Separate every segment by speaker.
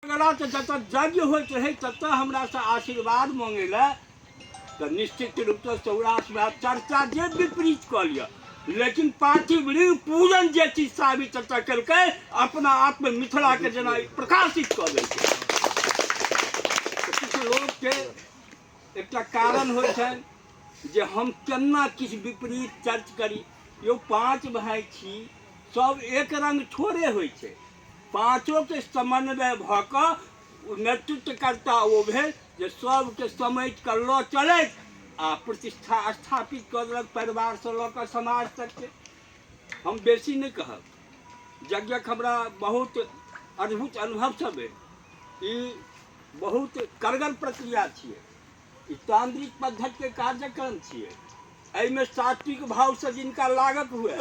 Speaker 1: गेला तऽ जतऽ यज्ञ होइत रहै ततऽ हमरासँ आशीर्वाद मङ्गै लए, तऽ निश्चित रूपसँ सौराष्ट्रमे चर्चा जे विपरीत कऽ लिअ, लेकिन पार्थिव लिंग पूजन जे चीज साबित एतऽ केलकै, अपना आपमे मिथिलाके जेना प्रकाशित कऽ देलकै। किछु लोकके एकटा कारण होइ छनि जे हम केना किछु विपरीत चर्च करी। यौ, 5 भाइ छी, सब एक रङ्ग थोड़े होइ छै। पाँचोके समन्वय भऽ कऽ नेतृत्वकर्ता ओ भेल जे सबके समेट कऽ लऽ चलैत आ प्रतिष्ठा स्थापित कऽ देलक परिवारसँ लऽ कऽ समाज तकके। हम बेसी नहि कहब, यज्ञक हमरा बहुत अद्भुत अनुभव सब अइ। ई बहुत कड़गर प्रक्रिया छियै, ई तांत्रिक पद्धतिके कार्यक्रम छियै। एहिमे सात्विक भावसँ जिनका लागत हुए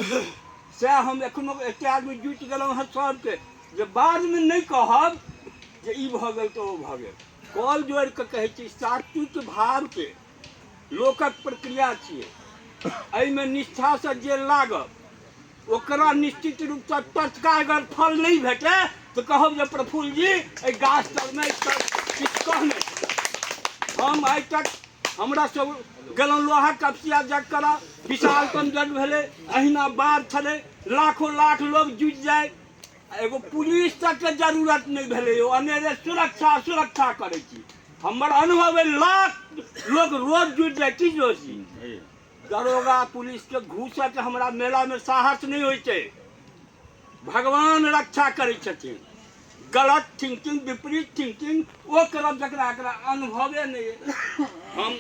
Speaker 1: सएह। हम एखनो एते आदमी जुटि गेलहुँ हँ सबके जे बादमे नहि कहब जे ई भऽ गेल तऽ ओ भऽ गेल। कल जोड़ि कऽ कहै छी, सात्विक भावके लोकक प्रक्रिया छियै। एहिमे निष्ठासँ जे लागब ओकरा निश्चित रूपसँ तत्काल अगर फल नहि भेटै तऽ कहब जे प्रफुल्ल जी एहि गाछ तरमे किछु कहने। हम आइ तक हमरा सब गेलहुँ लोहा कपसिया जग करा, विशालतम जग भेलै, अहिना बाढ़ छलै, लाखों लाख लोग जुटि जाय, एगो पुलिस तकके जरूरत नहि भेलै। यौ, अनेरे सुरक्षा सुरक्षा करै छी। हमर अनुभव अइ, लाख लोग रोज जुटि जाय, की जोशी, दरोगा पुलिसके घुसके हमरा मेलामे साहस नहि होइ छै। भगवान रक्षा करै छथिन। गलत थिंकिंग, विपरीत थिंकिंग ओ करब जकरा एकरा अनुभवे नहि अइ। हम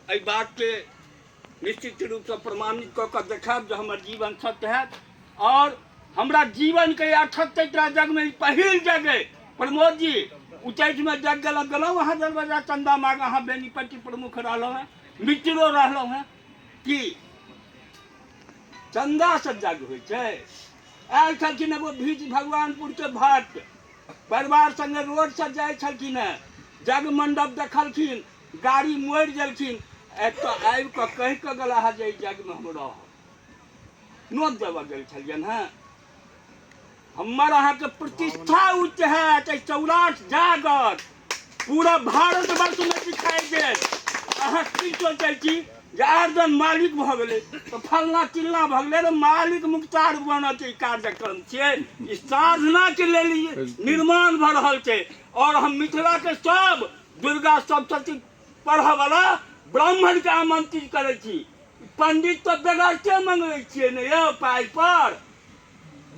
Speaker 1: एहि बातके निश्चित रूपसँ प्रमाणित कऽ कऽ देखायब जे हमर जीवन सत्य हैत। और हमरा जीवनके 78टा जगमे ई पहिल जग अइ। प्रमोद जी, उच्चैठमे जग गेलहुँ, गेलहुँ अहाँ दरवाजा चन्दा माग, अहाँ बेनीपट्टी प्रमुख रहलहुँ हेँ, मित्रो रहलहुँ हेँ, कि चन्दासँ जग होइ छै? आयल छलखिन एगो भीच भगवानपुरके भट्ट, परिवार सङ्गे रोडसँ जाइ छलखिन हेँ, जग मण्डप देखलखिन, गाड़ी मोड़ि देलखिन, एतऽ आबि कऽ कहि कऽ गेला हे जे एहि जगमे हम रहब। नोत देबऽ गेल छलियनि हेँ। हमर अहाँके प्रतिष्ठा उच्च हैत, एहि सौराठ जागत, पूरा भारतवर्षमे दिखाई देत। अहाँ की सोचै छी जे आर्जन मालिक भऽ गेलै तऽ फलना चिलना भऽ गेलै? रे, मालिक मुख्तार बनऽ के ई कार्यक्रम छियै, ई साधनाके लेल ई निर्माण भऽ रहल छै। और हम मिथिलाके सब दुर्गा सप्तशती पढ़ऽवला ब्राह्मणके आमंत्रित करै छी। पंडित तऽ बेगरते मंगबै छियै ने यौ पाइ पर,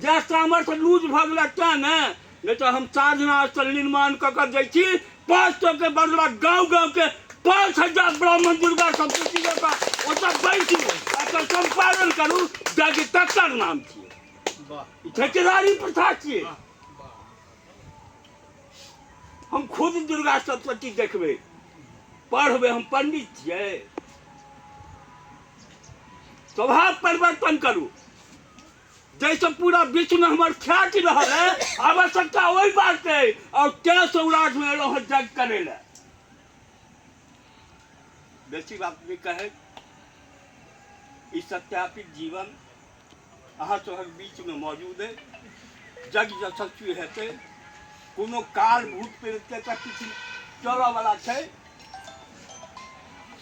Speaker 1: जे सामर्थ्य लूज भऽ गेलै तेँ ने, नहि तऽ हम साधना स्थल निर्माण कऽ कऽ दै छी 500 के बदला गाँव गाँवके 5000 ब्राह्मण दुर्गा सप्तशती लऽ कऽ ओतऽ बैसू, एकर सम्पादन करू, जाकि तकर नाम छियै। ई ठेकेदारी प्रथा छियै। हम खुद दुर्गा सप्तशती देखबै, पढ़बै, हम पंडित छियै। स्वभाव परिवर्तन करू जैसे पूरा विश्व में हमर ख्याति रहल है, आवश्यकता ओहि बात है और तें सौराष्ट्र में एलहुँ हँ जग करे लए। बेसी बात नहि कहै, ई सत्यापित जीवन अहाँ सभक बीचमे मौजूद अइ। जग यशस्वी हेतै, कोनो काल भूत प्रेतके तऽ किछु चलऽवला छै।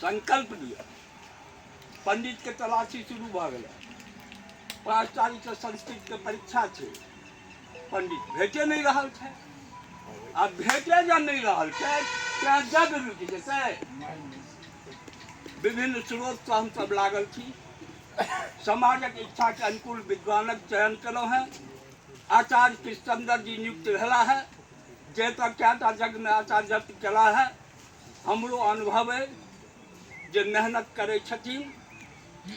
Speaker 1: संकल्प लिअ। पंडितके तलाशी शुरू भऽ गेलै। 5 तारीखसँ संस्कृतके परीक्षा छै, पंडित भेटे नहि रहल छै। आ भेटे जब नहि रहल छै तेँ जग रुकि जेतै। विभिन्न स्रोतसँ हमसभ लागल छी। समाजक इच्छाके अनुकूल विद्वानक चयन केलहुँ हेँ। आचार्य कृष्णचंद्र जी नियुक्त भेला है, जे तऽ कएटा यज्ञमे आचार्य केला है। हमरो अनुभव अइ जे मेहनत करै छथिन,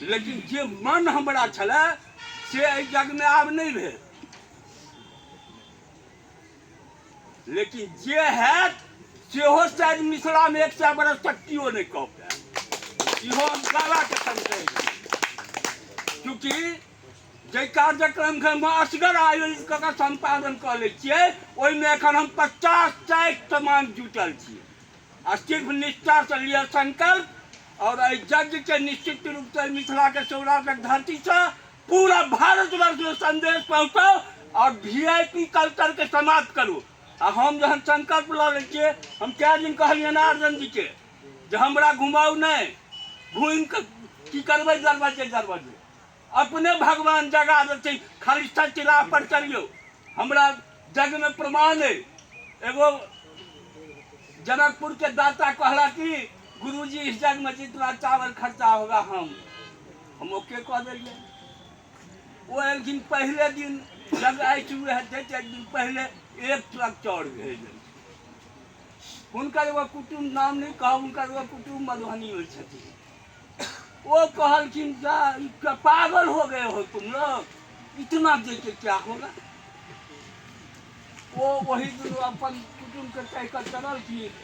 Speaker 1: लेकिन जे मन हमरा छलै से एहि यज्ञमे आब नहि भेल। लेकिन जे हैत सेहो शायद मिथिलामे 100 बरस तक केओ नहि कऽ पायत, इहो हम दावाके संग कहै छी। चूँकि जाहि कार्यक्रमके हम असगर आयोजित कऽ कऽ सम्पादन कऽ लै छियै, ओहिमे एखन हम 50-60 समान जुटल छी। आ सिर्फ निष्ठासँ लिअ संकल्प और एहि यज्ञके निश्चित रूपसँ मिथिलाके सौराष्ट्रक धरतीसँ पूरा भारतवर्षमे संदेश पहुँचाउ और VIP culture के समाप्त करू। आ हम जहन संकल्प लऽ लै छियै, हम कए दिन कहलियनि अर्जन जीके जे हमरा घुमाउ नहि, घुमि कऽ की करबै दरवाजे दरवाजे, अपने भगवान जगा देथिन, खाली सच राह पर चलियौ। हमरा जगमे प्रमाण अइ, एगो जनकपुर के दाता कहला कि गुरुजी इस जग में जितना चावल खर्चा होगा हम ओके कह देलियै। ओ एलखिन पहिले दिन जब आइ शुरू हेतै तऽ एक दिन पहिले एक ट्रक चाउर भेज देलखिन। हुनकर एगो कुटुम्ब, नाम नहि कहब, हुनकर एगो कुटुम्ब मधुबनीमे छथिन। ओ कहलखिन जा क्या पागल हो गए हो तुम लोग, इतना दे के क्या होगा। ओ वही दिन अपन कुटुम्बके कहि कऽ चललखिन।